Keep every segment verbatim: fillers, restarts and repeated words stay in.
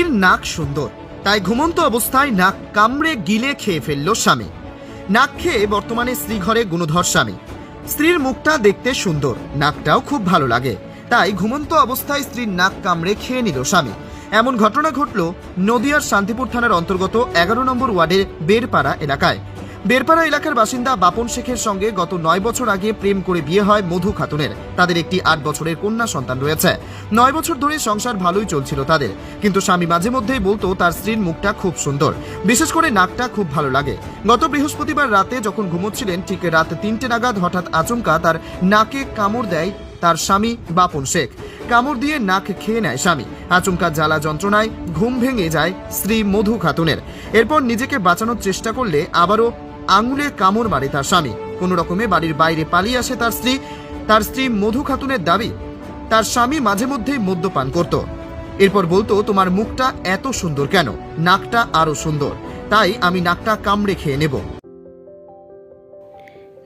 নাক সুন্দর, তাই ঘুমন্ত অবস্থায় নাক কামড়ে গিলে খেয়ে ফেলল স্বামী। নাক খেয়ে বর্তমানে স্ত্রী ঘরে গুণধর স্বামী। স্ত্রীর মুখটা দেখতে সুন্দর, নাকটাও খুব ভালো লাগে, তাই ঘুমন্ত অবস্থায় স্ত্রীর নাক কামড়ে খেয়ে নিল স্বামী। এমন ঘটনা ঘটল নদিয়ার শান্তিপুর থানার অন্তর্গত এগারো নম্বর ওয়ার্ডের বেরপাড়া এলাকায়। বেরপাড়া এলাকার বাসিন্দা বাপন শেখের সঙ্গে গত নয় বছর আগে প্রেম করে বিয়ে হয় মধু খাতুনের। তাদের একটি আট বছরের কন্যা সন্তান রয়েছে। নয় বছর ধরে সংসার ভালোই চলছিল তাদের, কিন্তু স্বামী মাঝে মধ্যেই বলতো তার স্ত্রীর মুখটা খুব সুন্দর, বিশেষ করে নাকটা খুব ভালো লাগে। গত বৃহস্পতিবার রাতে যখন ঘুমোচ্ছিলেন, ঠিক রাত তিনটে নাগাদ হঠাৎ আচমকা তার নাকে কামড় দেয় তার স্বামী বাপন শেখ। কামড় দিয়ে নাক খেয়ে নেয় স্বামী। আচমকা জ্বালা যন্ত্রণায় ঘুম ভেঙে যায় স্ত্রী মধু খাতুনের। এরপর নিজেকে বাঁচানোর চেষ্টা করলে আবারও আঙুলে কামড় মারে তার স্বামী। কোনো রকমে বাড়ির বাইরে পালিয়ে আসে তার স্ত্রী। তার স্ত্রী মধু খাতুনের দাবি, তার স্বামী মাঝে মধ্যেই মদ্যপান করত। এরপর বলতো, "তোমার মুখটা এত সুন্দর কেন? নাকটা আরো সুন্দর, তাই আমি নাকটা কামড়ে খেয়ে নেব।"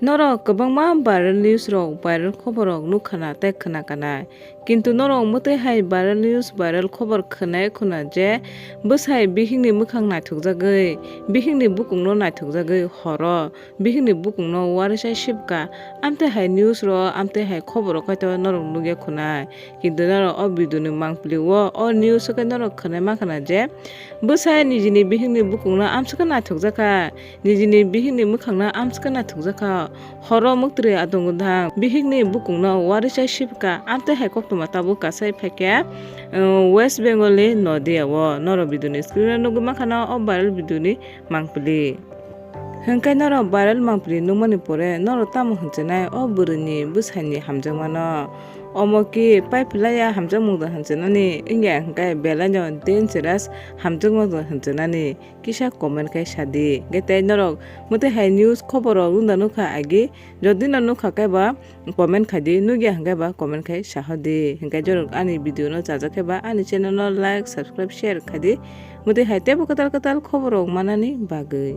Norok kwbangma viral news rok, viral khobor rok nukha na tei khwna kanai. Kintu norok mwtwi hai viral news, viral khobor khwnai khuna je bwsai bihikni mwkhang naithokjagwi, bihikni bukungno naithokjagwi horo bihikni bukungno uarisai sibka. Amtwi hai news rok, amtwi hai khobor rok khaito norok nukya khunai. Kintu norok o video ni mangpili o, o news o khe norok khwnai mankha na je bwsai nijini bihikni bukungno amswkhe naithokjakha. Nijini bihikni mwkhangno amswkhe naithokjakha. Horo mwktwrwi atong gwdang bihikni bukungno uarisai sibka. Amtwi hai koktwma tabuk kasai phaikhe, uh, West Bengal ni Nodia o. Norok video ni screen o nugwi mankha na o viral video ni mangpili. Hwnkhe norok viral mangpili nukmani pore norok tamo hwnchwnai o bwrwini bwsaini hamjakmano? Omo ki pai phlaiya hamjakmung da hwnchwnani wngya hwnkhe belaino dangerous hamjakmung da hwnchwnani? Kisa comment khai sadi. Hwnkhe tei norok mwtwi hai news khobor rok nukda nukha agi, jodi no nukha khe ba comment khai di, nukya hwnkhe ba comment khai sahodi. Hwnkhe jorok ani video no chajak khe ba ani channel no like, subscribe, share khai di. Mwtwi hai teibo kwtal kwtal khobor rok manani bagwi.